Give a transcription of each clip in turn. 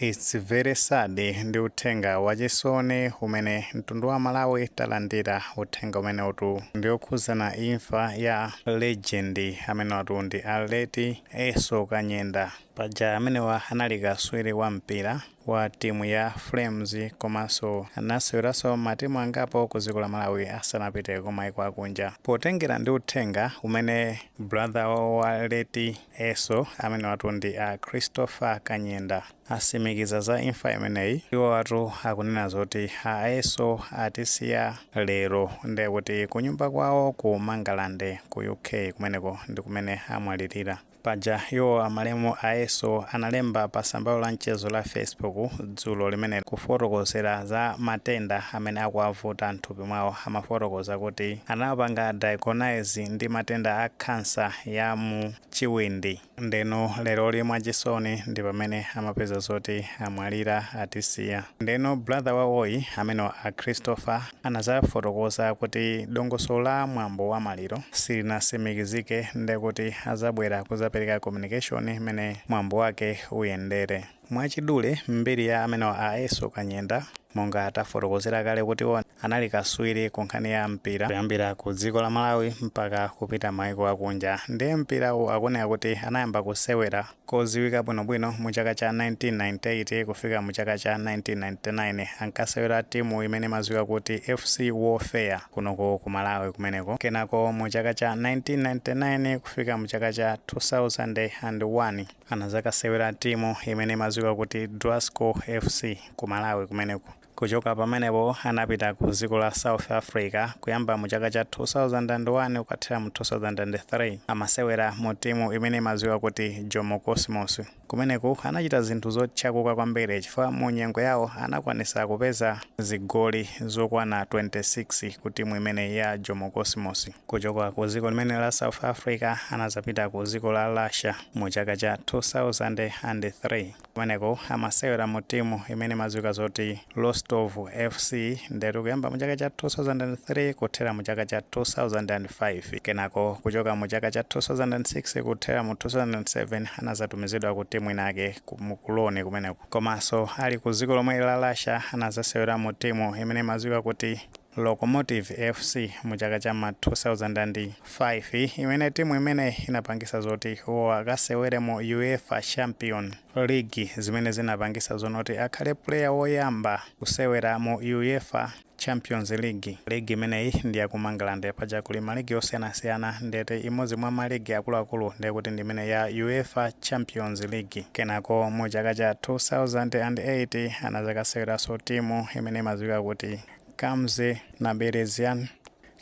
It's very sad. Ndi uthenga wachisoni umene mtundu wa Malawi talandira. Uthenga umene utu ndi okhuzana imfa ya legend amene watu ndi a late Esau Kanyenda. Paja amenewa anali kaswiri wa mpira wa timu ya Flames, komanso anaseweranso matimu angapo ku dziko la Malawi asanapite kumaiko akunja. Potengera ndi uthenga umene brother wa late Esau, amene watu ndi a Christopher Kanyenda, asimikiza za imfa imeneyi, iwo watu akunena zoti a Esau atisiya lero, ndiye kuti kunyumba kwawo ku Mangalande ku UK kumeneko ndi kumene amwalirira. Paja iwo amalemu a Esau analemba pa tsamba la mchezo la Facebook dzulo limene kufotokozera za matenda amene akuavuta mthupi mwawo. Amafotokoza kuti anapanga diagnose ndi matenda a khansa ya mu chiwindi. Ndeno lero limwe achisoni ndi pamene amapeza zoti amwalira, atisiya. Ndeno brother wawoyi, amene a Christopher, anazafotokoza kuti dongosolo la mwambo wa maliro silinasimikizike, ndekuti azabwera kuzapereka communication imene mwambo wake uyendere. Mwachidule, mbiri ya amene a Esau Kanyenda, monga atafotokozera kale kuti iwo anali kaswiri ku nkhani ya mpira kuyambira ku dziko la Malawi mpaka kupita maiko akunja. Ndiye mpirawu akuoneka kuti anayamba kusewera koziwika bwinobwino mu chaka cha 1998 kufika mu chaka cha 1999. Ankasewera timu imene imadziwika kuti FC Warfare kunoko ku Malawi kumeneko. Kenako mu chaka cha 1999 kufika mu chaka cha 2001 anazakasewera timu imene imadziwika kuti Drasco FC ku Malawi kumeneko. Kuchoka pamenepo anapita ku dziko la South Africa. Kuyamba mu chaka cha 2001 kukathera mu 2003 amasewera mu timu imene imadziwika kuti Jomo Cosmos. Kumeneku anachita zinthu zotchakuka kwambiri chifukwa mu nyengo yawo anakwanisa kupeza zigoli zokwana 26 ku timu imene ya Jomo Cosmos. Kuchoka ku dziko limene la South Africa anazapita ku dziko la Russia mu chaka cha 2003. Kumeneko amasewera mu timu imene imadziwika zoti Rostov FC, ndetu kuyamba mu chaka cha 2003 kuthera mu chaka cha 2005. Kenako kuchoka mu chaka cha 2006 kuthera mu 2007 anazatumizidwa ku timu inake mu ku loan kumeneko. Komanso ali ku dziko lomwe la Russia anazasewera mu timu imene imadziwika kuti Locomotive FC mu chaka cha ma 2005, imene timu imene inapangisa zoti iwo akasewere mu UEFA Champion League, zimene zinapangisa zonoti akhale player woyamba kusewera mu UEFA Champions League. Ligi imeneyi ndi yaku Mangalande. Paja kuli maligi osiyanasiyana, ndete imodzi mwa maligi akuluakulu ndekuti ndi imene ya UEFA Champions League. Kenako mu chaka cha 2008 anazakaseweranso timu imene imadziwika kuti Kamz Naberezyan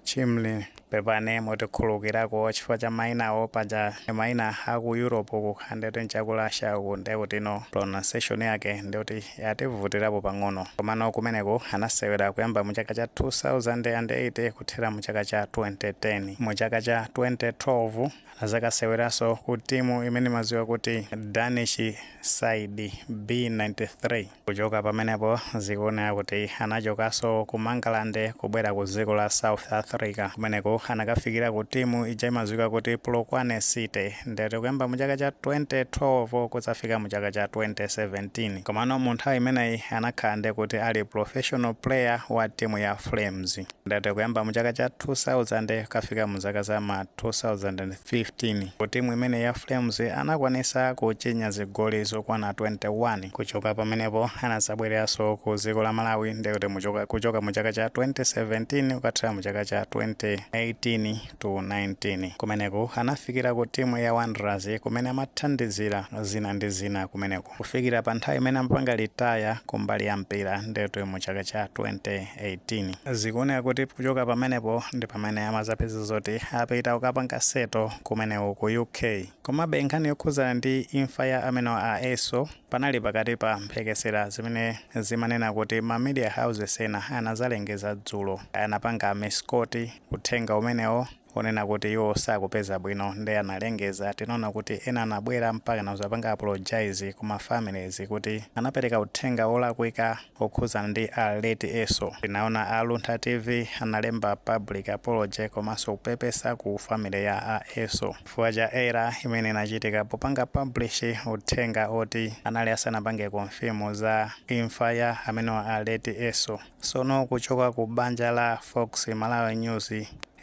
Chimli. Pepane, mutikhululukirako chifukwa cha mayinawo, paja mayina aku Europe uku andeti nchaku Russia uku, ndekuti no pronunciation yake ndikuti yativutirapo pang'ono. Komano kumeneko anasewera kuyamba mu chaka cha 2008 kuthera mu chaka cha 2010. Mu chaka cha 2012 anazakaseweranso ku timu imene imadziwika kuti Danish side B93. Kuchoka pamenepo zikuoneka kuti anachokanso ku Mangalande kubwera ku dziko la South Africa. Kumeneko anakafikira ku timu ija imadziwika kuti Polokwane City, ndete kuyamba mu chaka cha 2012 kudzafika mu chaka cha 2017. Komano mu nthawi imeneyi anakhala nde kuti ali professional player wa timu ya Flames, ndete kuyamba mu chaka cha 2000 kafika mu zaka za ma 2015 ku timu imene ya Flames anakwanisa kuchinya zigoli zokwana 21. Kuchoka pamenepo anazabwereranso ku dziko la Malawi, ndekuti kuchoka mu chaka cha 2017 kukathera mu chaka cha 2018 to 19. Kumeneko anafikira ku timu ya Wanderers, kumene amathandizira zina ndi zina kumeneko kufikira pa nthawi imene amapanga retire kumbali ya mpira, ndetu mu chaka cha 2018. Zikuoneka kuti kuchoka pamenepo ndi pamene amazapeza zoti apita kukapanga settle kumeneko ku UK. Komabe nkhani yokhuzana ndi imfa ya amene a Esau, panali pakati pa mphekesera zimene zimanena kuti ma media houses ena anazalengeza dzulo, anapanga misquote uthenga umenewo. Onena kuti iwo sakupeza bwino, ndi analengeza. Tinaona kuti ena anabwera mpaka nazapanga apologize kuma families kuti anapereka uthenga wolakwika okhuzana ndi a late Esau. Tinaona a Luntha TV analemba public apology komanso kupepesa ku family ya a Esau chifukwa cha error imene inachitika popanga publish uthenga oti anali asanapange confirm za imfa ya amenewa, a late Esau. Sono kuchoka ku banja la Fox Malawi News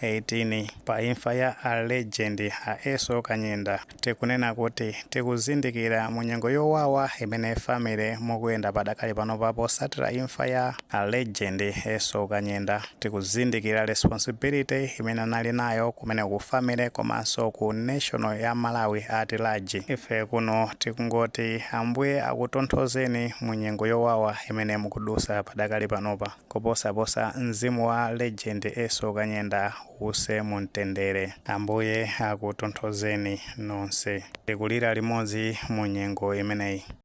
18 pa imfa ya a legend a Esau Kanyenda, tikunena kuti tikuzindikira mu nyengo yowawa imene family mukuyenda padakali panopa posatira imfa ya a legend Esau Kanyenda. Tikuzindikira responsibility imene anali nayo kumene ku family komanso ku national ya Malawi at large. Ife kuno tikungoti Ambuye akutonthozeni mu nyengo yowawa imene mukudusa padakali panopa. Koposaposa, mzimu wa legend Esau Kanyenda uuse mumtendere. Ambuye akutonthozeni nonse. Tikulira limodzi mu nyengo imeneyi.